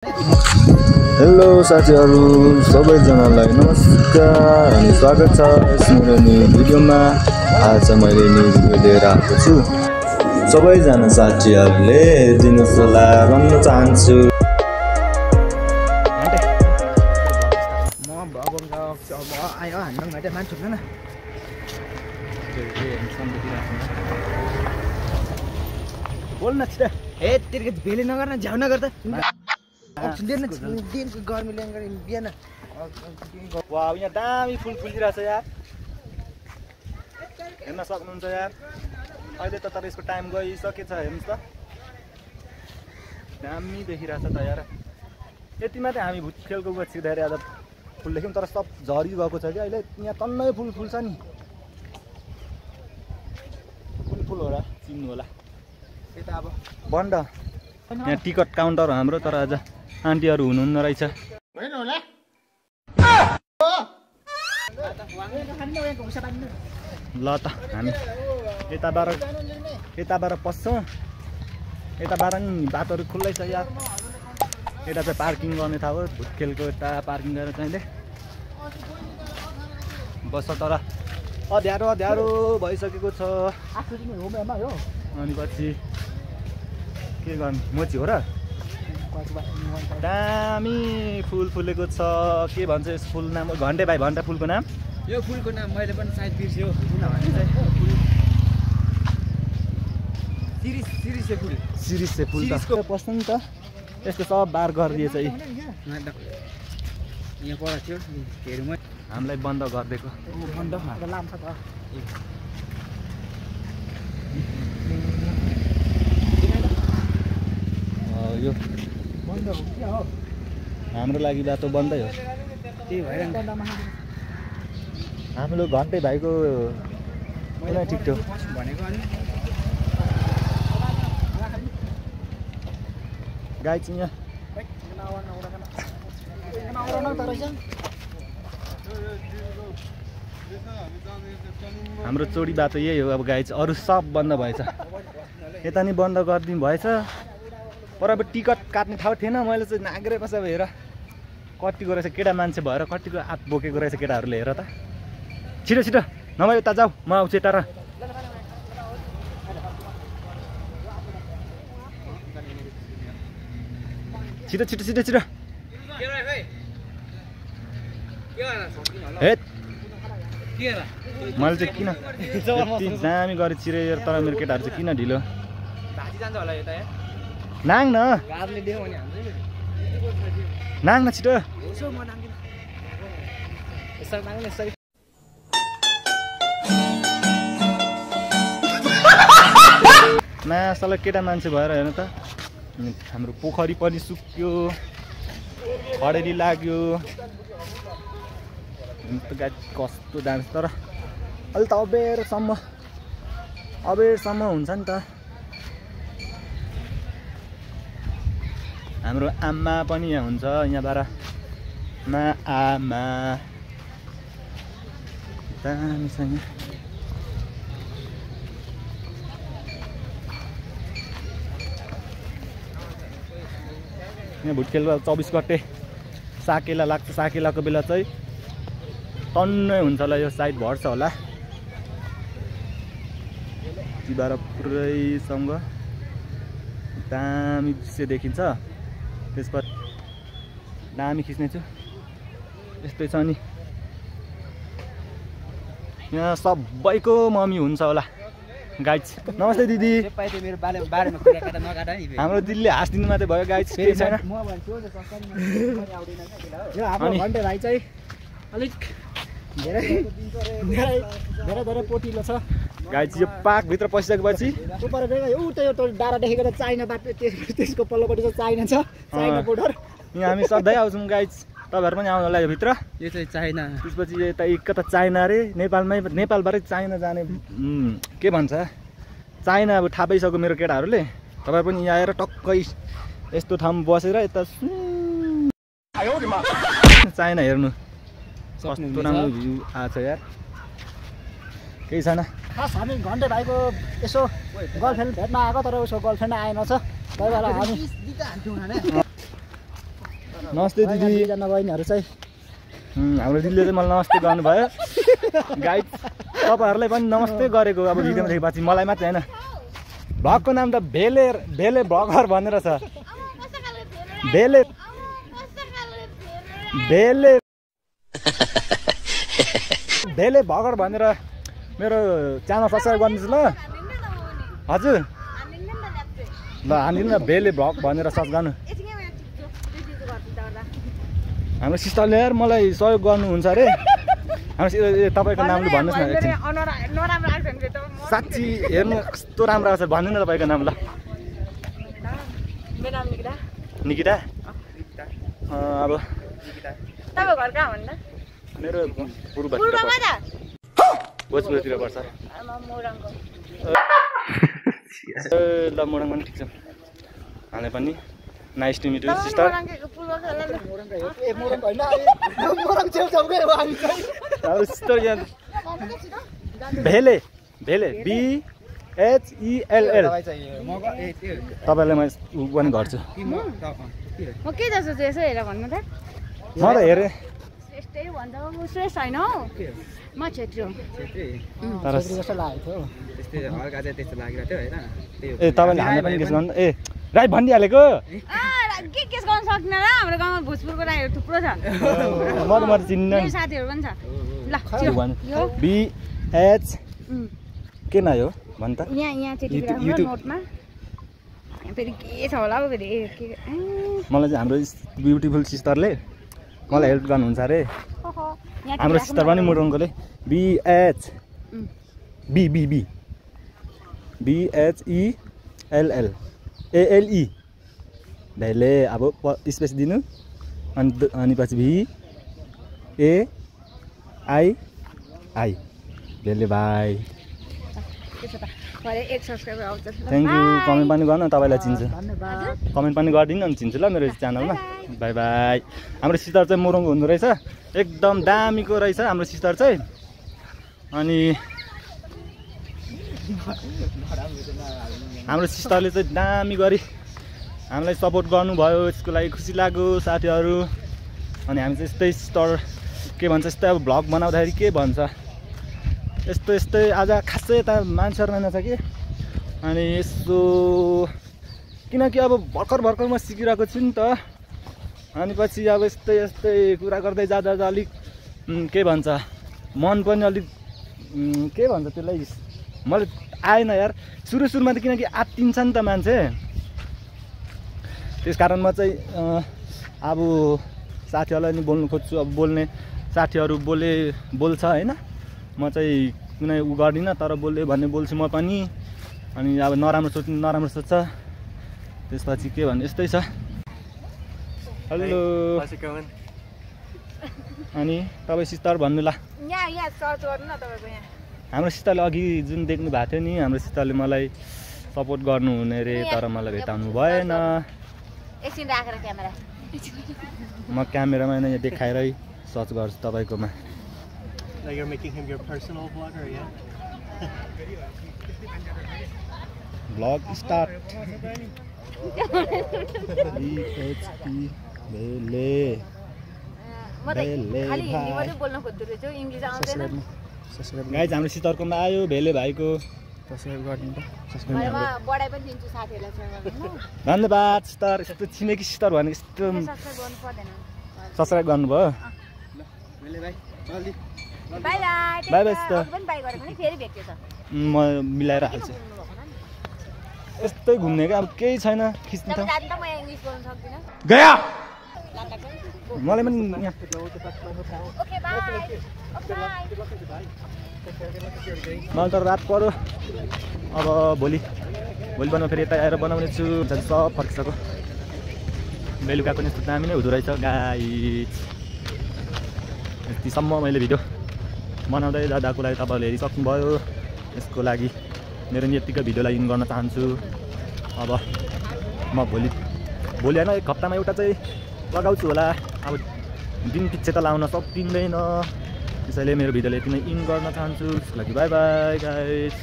Hello साथीहरू सबैजनालाई नमस्कार अनि स्वागत छ यस मेरो न्यू भिडियोमा। आज मैले न्यू भिडियो लिएर आएको छु। सबैजना साथीहरूले हेरिदिनुहोस् होला भन्न चाहन्छु। बोल्न छिटो ए तिर्के भेले नगर्न झ्याउ नगर त गर्मी ल्याङ बिहान वाउ यहाँ दामी फुल फुलिरहेछ यार, हेर्न सक्नुहुन्छ यार। अहिले त तर यसको टाइम गइसकेछ, हेर्नुहोस् त दामी देखिरहेछ त यार। यति मात्रै हामी भुटखेलको छिर्दाखेरि आज फुल देख्यौँ, तर सब झरिरहेको छ कि अहिले। यहाँ तन्नै फुल फुल्छ नि, कुन फुल होला चिन्नु होला। यता अब बन्द यहाँ टिकट काउन्टर हाम्रो, तर आज आन्टीहरू हुनुहुन्न रहेछ। ल त हामी यताबाट पस्छौँ। यताबाट नि बाटोहरू खुल्लै छ यार। यता चाहिँ पार्किङ गर्ने थाहा हो, भुटखेलको यता पार्किङ गरेर चाहिँले बस्छ। तर अँध्यारो भइसकेको छ। अनि पछि के गर्ने, मोची हो र। दामी फुल फुलेको छ। के भन्छ यस फुल नाम? घन्टे भाइ भन्छ फुलको नाम। यो फुलको नाम मैले पनि सायद बिर्स्यो। सिरिस फुल त पस्नु नि त। यस्तो सब बार गरिदिएछ। यहाँ पर थियो हेरौँ हामीलाई बन्द गरिदिएको। बन्द लाम्छ त यो बन्द हो के हो? हाम्रो लागि बाटो बन्दै हो। त्यही भएर हाम्रो घन्टे भाइको कुनै ठिक थियो भनेको। अनि गाई चाहिँ यहाँ हाम्रो चोडी बाटो यही हो। अब गाई चाहिँ अरू सब बन्द भएछ। यता नि बन्द गरिदिनु भएछ। पर अब टिकट काट्ने ठाउँ थिएन। मैले चाहिँ नाग्रे बसेर हेर कतिको रहेछ केटा मान्छे भएर, कतिको आँप बोकेको रहेछ केटाहरूले। हेर त छिटो छिटो, नभए यता जाऊ, म आउँछु यता। र छिटो छिटो छिटो छिटो। हे मैले चाहिँ किन यति दामी गरी चिरेर, तर मेरो केटाहरू चाहिँ किन ढिलो। नाङ न नाङ न छिटो। मासला केटा मान्छे भएर हेर्नु त। हाम्रो पोखरी पनि सुक्यो, खडेरी लाग्यो। कस्तो डान्स, तर अहिले त अबेरसम्म हुन्छ नि त। हाम्रो आमा पनि यहाँ हुन्छ, यहाँबाट आमा दामी छ यहाँ। यहाँ भुटखेलमा 24 गते साकेला लाग्छ। साकेलाको बेला चाहिँ टन्नै हुन्छ होला। यो साइड भर्छ होला तिबार पुरैसँग दामी दृश्य देखिन्छ। त्यसपछि दामी खिच्नेछु। यस्तै छ नि यहाँ सबैको मम्मी हुन्छ होला गाइज। नमस्ते दिदी। हाम्रो दिदीले हाँसिदिनु मात्रै भयो गाइज, केही छैन। अनि घन्टे भाइ चाहिँ अलिक धेरै पोटिलो छ गाइज। यो पार्कभित्र पसिसकेपछि एउटा डाँडा देखेको त चाइना बाटो, त्यसको पल्लोपट्टि चाहिँ चाइना छ, चाइना बोर्डर। यहाँ हामी सधैँ आउँछौँ गाइज, तपाईँहरू पनि आउनु होला यो भित्र। यो चाहिँ चाइना। त्यसपछि यता एक त चाइना अरे, नेपालबाटै चाइना जाने के भन्छ चाइना। अब थाहा पाइसक्यो मेरो केटाहरूले। तपाईँहरू पनि यहाँ आएर टक्कै यस्तो ठाउँमा बसेर यता चाइना हेर्नु। कस्तो राम्रो भ्यू आछ यार, केही छैन। खास हामी घन्टे भाइको यसो गर्लफ्रेन्ड भेट्न आएको, तर उसको गर्लफ्रेन्ड आएन छ। त्यही भएर हामी नमस्ते दिदी। दुईजना बहिनीहरू चाहिँ हाम्रो दिदीले चाहिँ मलाई नमस्ते गर्नुभयो। गाइड तपाईँहरूलाई पनि नमस्ते गरेको अब भिडियोमा देखेपछि मलाई मात्रै होइन। भ्लगको नाम त भेले भ्लगर भनेर छ। भेले भ्लगर भनेर मेरो च्यानल सब्सक्राइब गर्नुहोस् ल। हजुर ल हानिदिनु न भेले भ्लग भनेर सर्च गर्नु। हाम्रो सिस्टरले यार मलाई सहयोग गर्नुहुन्छ अरे। हाम्रो तपाईँको नामले भन्नुहोस् न एकछिन। साँच्ची हेर्नु कस्तो राम्रो आएको छ भन्नु न तपाईँको नाम ल। निकिता। अब मेरो भोजपुरतिर पर्छ। ल मोरङ पनि ठिक छ। हालै पनि nice to meet you sister. भेले BHELL तपाईँलाई म उ पनि गर्छु। म के जस्तो चाहिँ यसो हेरेर भन्नु त। म त हेरेँ यस्तै भन्छ म श्रेष्ठ होइन हौ। म छेत्री हो। तर जस्तो लागेको थियो हल्का चाहिँ त्यस्तो लागिरहेको थियो होइन। ए तपाईँले हाल्ने पनि केस गर्नु। ए राई भनिदिइहालेको। के केस गर्न सक्दिनँ र हाम्रो गाउँमा भोजपुरको राईहरू थुप्रो छ। म त चिन्न मेरो साथीहरू पनि छ। ल BH के न यो भन् त। यहाँ चाहिँ नोटमा फेरि के छ होला फेरि मलाई चाहिँ हाम्रो ब्युटिफुल सिस्टरले मलाई हेल्प गर्नुहुन्छ अरे। हाम्रो सिस्टर पनि मोरङकोले BHELL ALE भेले अब स्पेस दिनु अनि पछि VAII भेले भाइ। Thank you. कमेन्ट पनि गर्नु तपाईँलाई चिन्छु। कमेन्ट पनि गरिदिनु अनि चिन्छु ल मेरो च्यानलमा। By by. हाम्रो सिस्टर चाहिँ मोरङको हुँदो रहेछ। एकदम दामीको रहेछ हाम्रो सिस्टर चाहिँ। अनि हाम्रो सिस्टरले चाहिँ दामी गरी हामीलाई सपोर्ट गर्नुभयो। यसको लागि खुसी लाग्यो साथीहरू। अनि हामी चाहिँ यस्तै सिस्टर के भन्छ यस्तै अब भ्लग बनाउँदाखेरि के भन्छ यस्तै आज खासै यता मान्छेहरू रहेनछ कि। अनि यस्तो किनकि अब भर्खर म सिकिरहेको छु नि त। अनि पछि अब यस्तै कुरा गर्दै जाँदा अलिक के भन्छ मन पनि अलिक के भन्छ त्यसलाई मलाई आएन यार। सुरुमा त किनकि आत्तिन्छ नि त मान्छे। त्यस कारण म चाहिँ अब साथीहरूलाई नि बोल्नु खोज्छु। अब बोल्ने साथीहरू बोल्छ होइन। म चाहिँ कुनै उ गर्दिनँ तर बोल्यो भने बोल्छु म पनि। अनि अब नराम्रो सोच्छ। त्यसपछि के भन्नु यस्तै छ। हेलो अनि तपाईँ सिस्टर भन्नु ल। हाम्रो सिस्टरले अघि जुन देख्नु भएको थियो नि हाम्रो सिस्टरले मलाई सपोर्ट गर्नुहुने रे तर मलाई भेटाउनु भएन। म क्यामेरामा यहाँ देखाएरै सर्च गर्छु तपाईँकोमा। Like you're making him your personal vlogger, yeah? Vlog start. BHP भेले गाइज हाम्रो सिस्टरकोमा आयो भेले भाइको। सब्सक्राइब गरिदिनु त। धन्यवाद सिस्टर। यस्तो छिमेकी सिस्टर भनेको यस्तो सब्सक्राइब गर्नुभयो। By by sister. म मिलाएर हाल्छु। यस्तै घुम्ने क्या अब केही छैन खिच्नु त गया। मलाई पनि मलाई त रात पऱ्यो। अब भोलि बिहान फेरि यता आएर बनाउने छु। सब फर्किसक्यो। बेलुकाको यस्तो दामी नै हुँदो रहेछ गाइस। यतिसम्म मैले भिडियो बनाउँदै जाँदाको लागि तपाईँहरूले हेरिसक्नुभयो। यसको लागि मेरो यतिकै भिडियोलाई इन गर्न चाहन्छु। अब म भोलि होइन एक हप्तामा एउटा चाहिँ लगाउँछु होला। अब दिन पछि त लाउन सकिँदैन। त्यसैले मेरो भिडियोलाई यति नै इन गर्न चाहन्छु। त्यसको लागि बाई बाई गाइस।